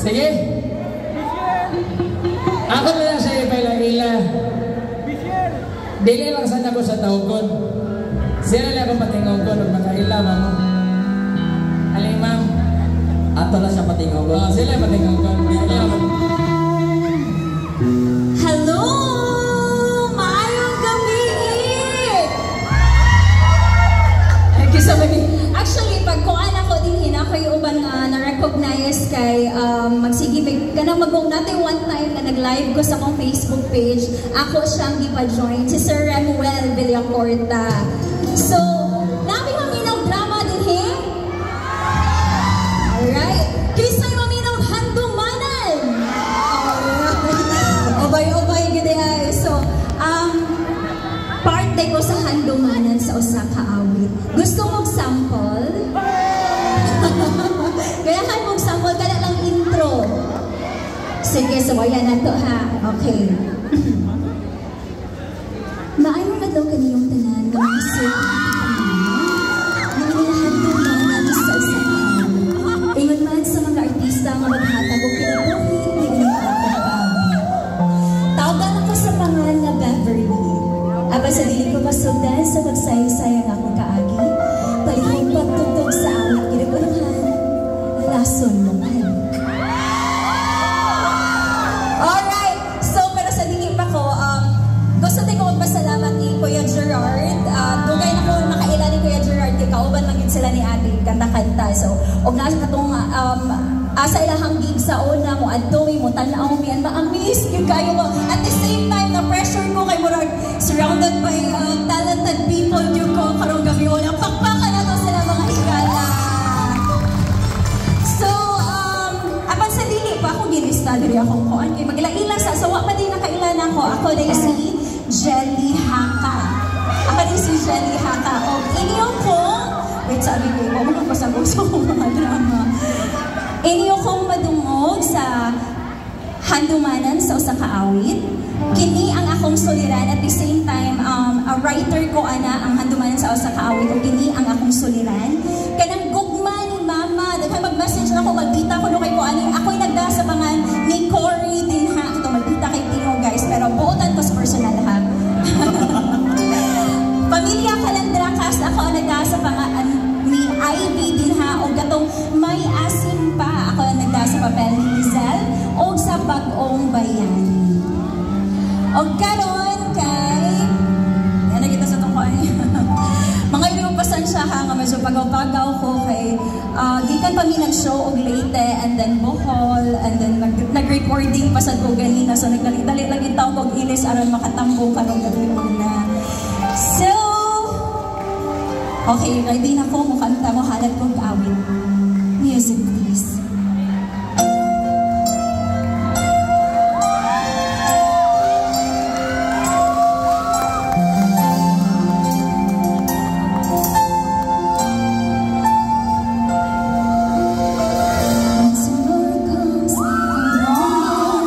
Sige. Ako na lang siya ipaila-ila. Dili lang sana ko sa tawgon. Sila lang ako patingogon ug makaila mo. Alin, ma'am? Ato na siya patingogon. Oh, sila patingogon. Sige. Hello! Maayong gabi! Ay, kisa ba ni? Actually, pag kuan ako din hina ako yung uban nga na-recognize kay magsige may kanang magong natin one time na nag-live ko sa akong Facebook page, ako siyang gipa-join si Sir Remuel Villacorta. So, nami maminaw drama din he? Alright. Kisay maminaw handumanan. Alright. Ubay-ubay gid ay. So, part day ko sa handumanan sa usa ka awit. Gusto mong sample? Kaya mong sample kada lang intro. Sige, suwayan na to ha. Okay. Maayong adlaw kaniyong tanan nga mga suki nga handumanan sa usa ka awit. Ingon man sa mga artista nga maghatag og kinabuhi niining akong kaawit. Tawagan ako sa pangalan nga Beverly. Apan sa dili ko masugdan sa pagsaysay ang akong kaagi, palihog pagtugtog sa awit kinaguluhan, lason mong halik. Alright! So, pero sa dili pa ko, gusto din ko magpasalamat ni Kuya Gerard. Dugay na ko makaila ni Kuya Gerard, kay kauban lang yun sila ni ate, kanta-kanta. So, og nasa katong asa ilahang gig sa una mo adto mi mo tan-aw mi and ma-amaze gyud kayo ko. At the same time, na pressure ko kay murag surrounded by talented people gyud ko karong gabi. Wala pakpakan na to sila, mga higala. So, apan sa dili pa ako gilista diri akong kuan kay magila-ila sa so wa pa din nakaila na ako. Ako na si Jelly Haka. Ako din si Jelly Haka. O inyo ko, wait, sabi ko, wag mo pa sa gusto ko mga drama. Inyo kong madungog sa handumanan sa usa ka awit. Kini ang akong suliran. At the same time, a writer ko ana ang handumanan sa usa ka awit ug kini ang akong suliran. Kanang gugma ni mama, daghan mag-message na ako, magkita ko no kay ko ani ako'y nagda sa pangan ni Cory din ha. Ito magkita kay Tino guys, pero buotan ko sa personal ha. Pamilya Kalandrakas, ako ang nagda sa pangan ni Ivy din ha, o gatong may asim pa, ako ang nagda sa papel ni Lizelle o sa Bag-ong Bayani. O karon kay yan na kita sa tungkol. Mga hindi mo pasensya ha, nga medyo pagaw-pagaw ko kay gikan pa mi nag-show og Leyte and then Bohol and then nag-recording pa sa ko ganina, so nagdali-dali lang yung tawag og ilis aron makatambong karong gabi una. So, okay, ready na ko mo kanta mo halat kong awit. Music, please. When tomorrow comes along,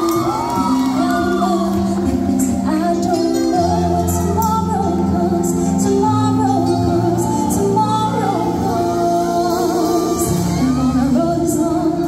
remember the things that I don't know. When tomorrow comes, tomorrow comes, tomorrow comes. And though the road is long,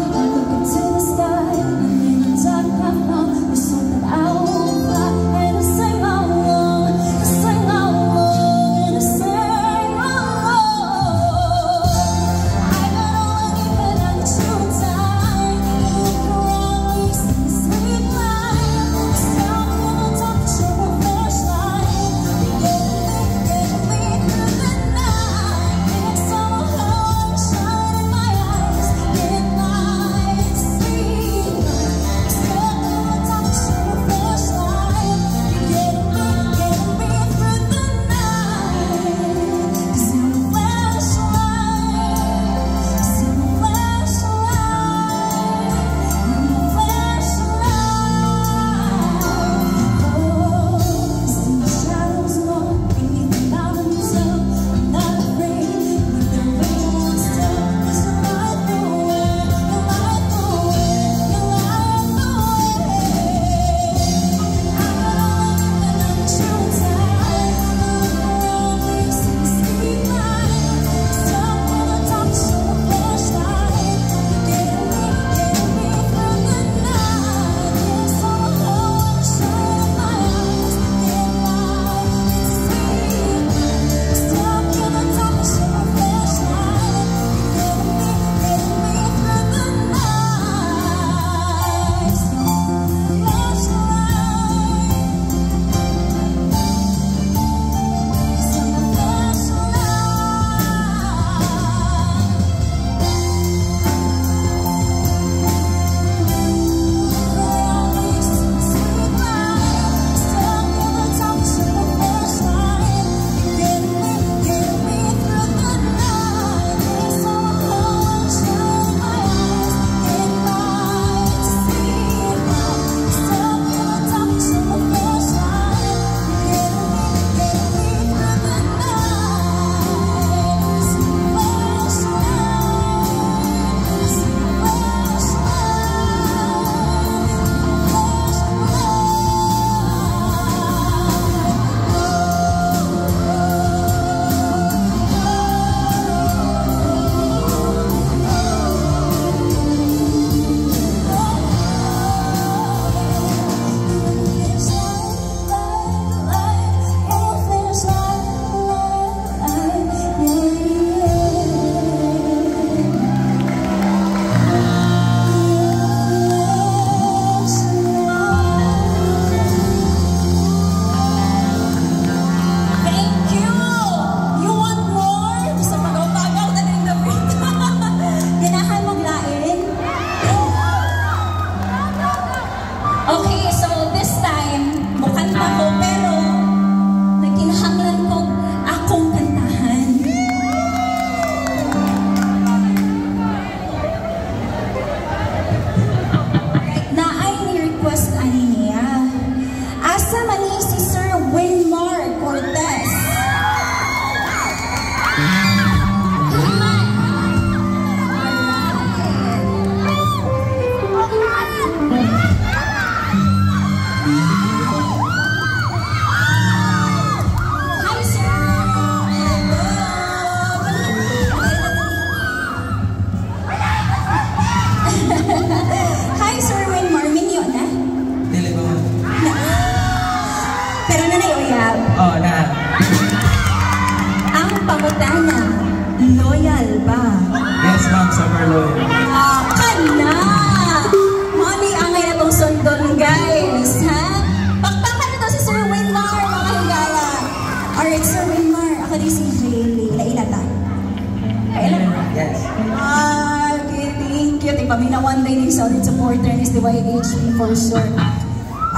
One day ni solid supporter ni DYHP for sure.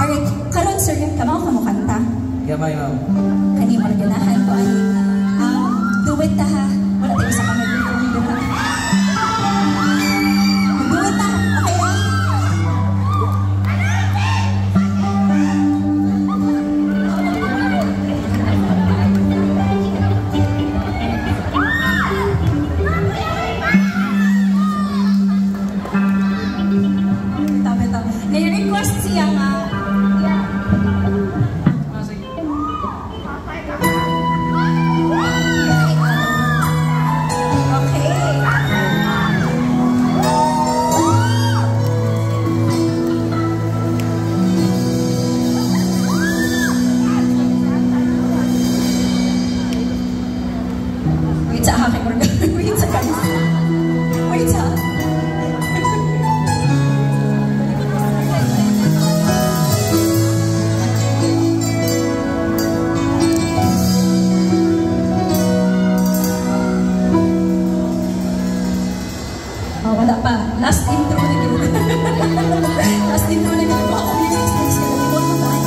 Alright, karon sir, kamaw ka mo kanta. Gamay, ma'am. Kani mo ganahan ko ani. Duet ta ha. Wala tayo sa kamay dito dira. Duet ta. Okay lang. Tabi tabi. Nai-request siya nga. Yeah. Ah, sige. Okay. Wait sa akin, Morgan. Wait sa guys. Wait sa. Oh, wala pa. Last intro na yun. Last intro na yun. Ako lyrics, lyrics ka na. Limot mo tayo.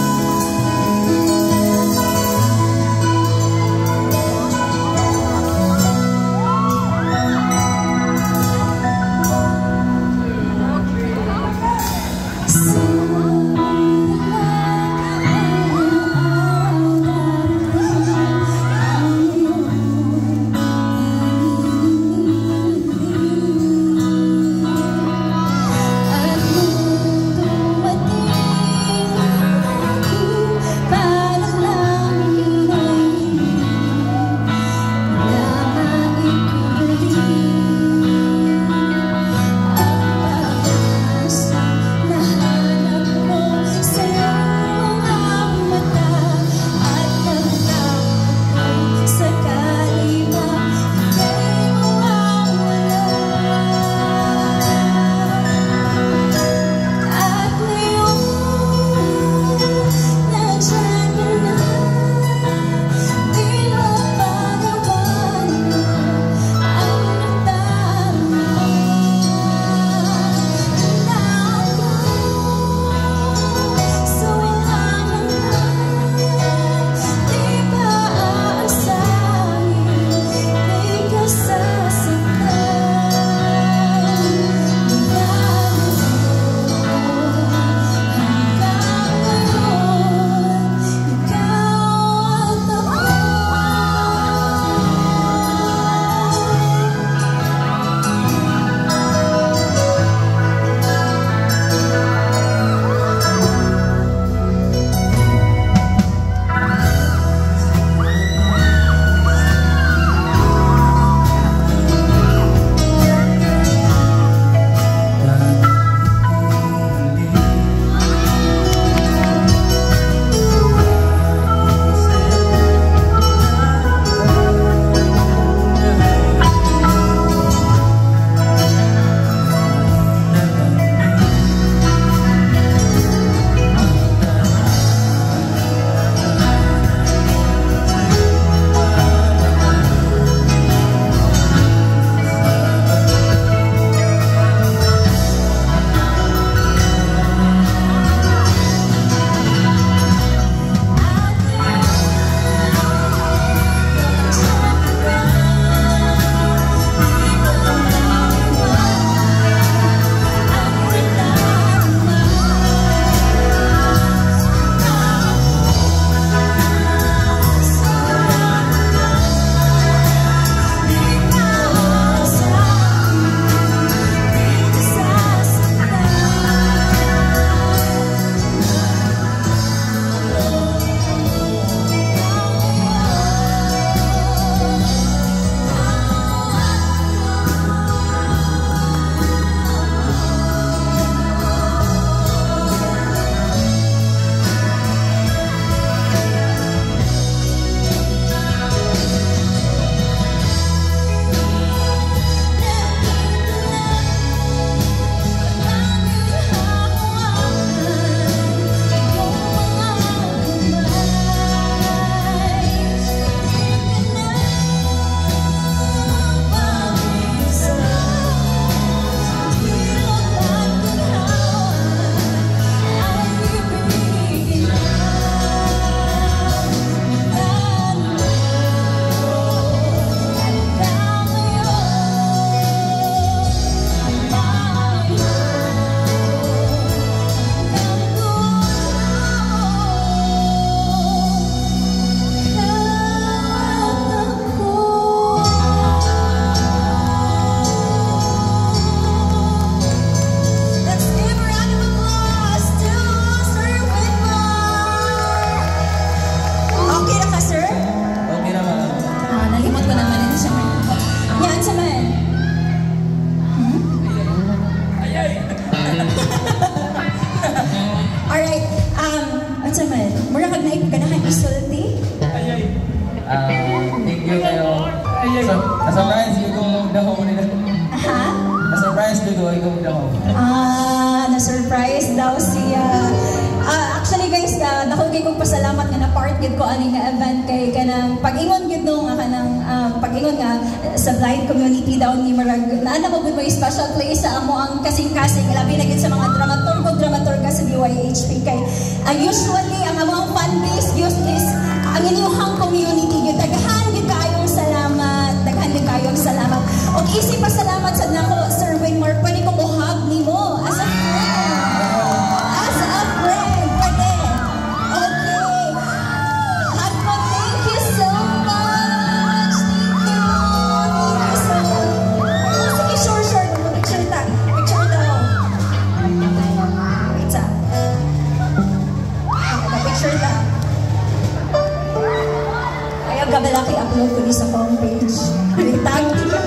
Alright, unsa man? Mura kag naik ganahan isulti? Ay, ay. Ah, thank you kayo. Ay, ay. So, na-surprise gyud ko dahom nila. Ha? Na-surprise gyud ko ikaw dahom. Ah, na-surprise daw siya. Ah, actually guys, dako kay kong pasalamat nga na part gid ko ani nga event kay kanang pag-ingon gid no nga kanang pag-ingon nga sa blind community daw ni marag naa na mo gud may special place sa amo ang kasing-kasing, labi na gid sa mga dramaturgo dramaturga sa BYHP kay usually ang among fan base is ang inyong community gyud. Daghan gyud kaayong salamat, daghan gyud kaayong salamat. Og isip pasalamat sad nako, Sir Wingmar, pwede ko mo-hug nimo as a friend, as a friend, pwede? Okay, hug mo. Thank you so much. Thank you, thank you so much. Sige, sure, picture ta, picture daw. Wait sa. Okay, picture ta. Ayaw gabalaki, upload ko ni sa homepage. Tag ka.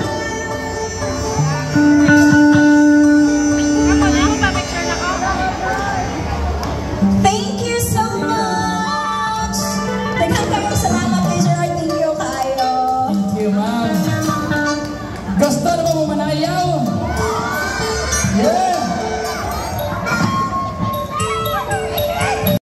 Ako na, pa-picture na ko. Thank you so much! Daghan kayong salamat kay Sir Art. Thank you kaayo. Thank you, ma'am. Gusto na ba mo manayaw? Yeah!